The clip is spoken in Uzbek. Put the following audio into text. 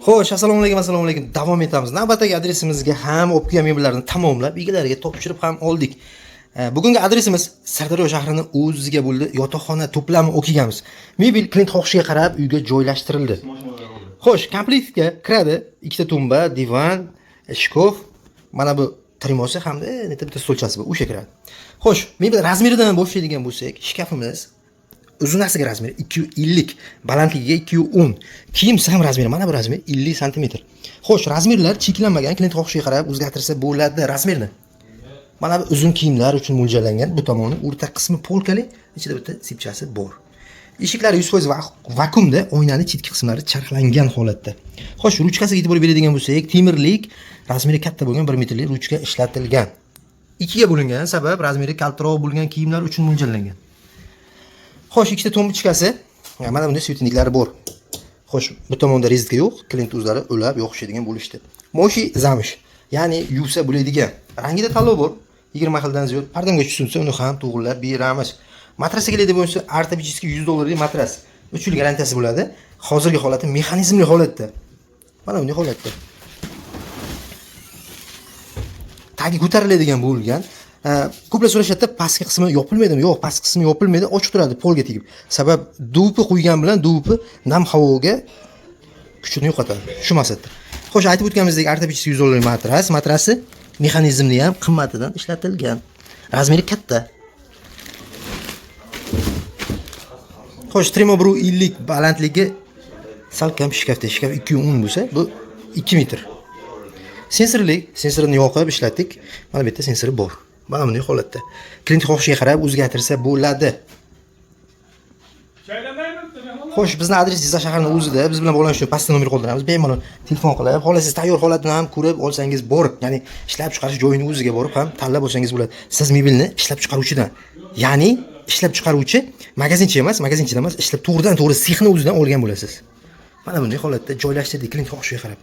Xo'sh, assalomu alaykum, assalomu alaykum. Davom etamiz. Navbatdagi adresimizga ham olib kelgan mebellarni tamomlab, egalariga topshirib ham oldik. Bugungi adresimiz Sirdaryo shahrini o'ziga bo'ldi. Yotoqxona to'plami o'qiganmiz. Mebel klient xohishiga qarab uyga joylashtirildi. Xo'sh, komplektga kiradi ikkita tumba, divan, shkaf, mana bu trimosi hamda bitta stolchasi bor, o'sha kiradi. Xo'sh, mebel razmeridan boshlaydigan bo'lsak, shkafimiz uzunasiga razmeri 250, balandligiga 210. Kiyim ham razmeri, mana bu razmer 50 santimetr. Xo'sh, razmerlar cheklanmagan, klient xohishiga qarab o'zgartirsa bo'ladi razmerni. Mana bu uzun kiyimlar uchun mo'ljallangan, bu tomoni o'rta qismi polkali, ichida bitta sipchasi bor. Eshiklari 100% vakuumda, oynani chetki qismlari charxlangan holatda. Xo'sh, ruchkasiga e'tibor beradigan bo'lsak, temirlik, razmeri katta bo'lgan 1 metrlik ruchka ishlatilgan. Ikkiga bo'lingan, sabab razmeri kaltaroq bo'lgan kiyimlar uchun mo'ljallangan. Xo'sh, ikkita tumbochkasi, mana bunday svetniklari bor. Xo'sh, bu tomonda rozetka yo'q, klient o'zlari ulab yoqishadigan bo'lishdi. Moshi замш, ya'ni yuvsa bo'ladigan. Rangida tanlov bor. 20 xildan ziyod. Pardamga tushunsa uni ham to'g'rilab beramiz. Matrasga keladigan bo'lsa, ortopedический 100 dollarlik matras. 3 yil garantiyasi bo'ladi. Hozirgi holati mexanizmli holatda. Mana bunday holatda. Tagi ko'tariladigan bo'lgan. Ko'plar so'rashadida, pastki qismi yopilmaydimi? Yo'q, pastki qismi yopilmaydi, ochiq turadi polga tegib. Sabab dupi qo'ygan bilan dupi nam havoga kuchini yo'qotadi. Shu maqsadda. Xo'sh, aytib o'tganimizdek, ortopedический 100 dollarlik matras, matrasi mexanizmli ham qimmatidan ishlatilgan. Razmeri katta. Xo'sh, trimo 1.50 balandligi salkam shkafda, shkaf 2.10 bo'lsa, bu 2 metr. Sensorli, sensorini yoqib ishlatdik. Mana bu yerda sensori bor. Mana bunday holatda. Klient xohishiga qarab o'zgartirsa bo'ladi. Xo'sh, bizni adres Jizzax shahrining o'zida. Biz bilan bog'lanish uchun pastda nomer qoldiramiz. Bemalol telefon qilib, xohlasangiz tayyor holatini ham ko'rib olsangiz borib, ya'ni ishlab chiqarish joyini o'ziga borib ham tanlab olsangiz bo'ladi. Siz mebelni ishlab chiqaruvchidan, ya'ni ishlab chiqaruvchi magazinchi emas, magazinchidan emas, ishlab to'g'ridan to'g'ri sexni o'zidan olgan bo'lasiz. Mana bunday holatda joylashtirdik klient xohishiga qarab.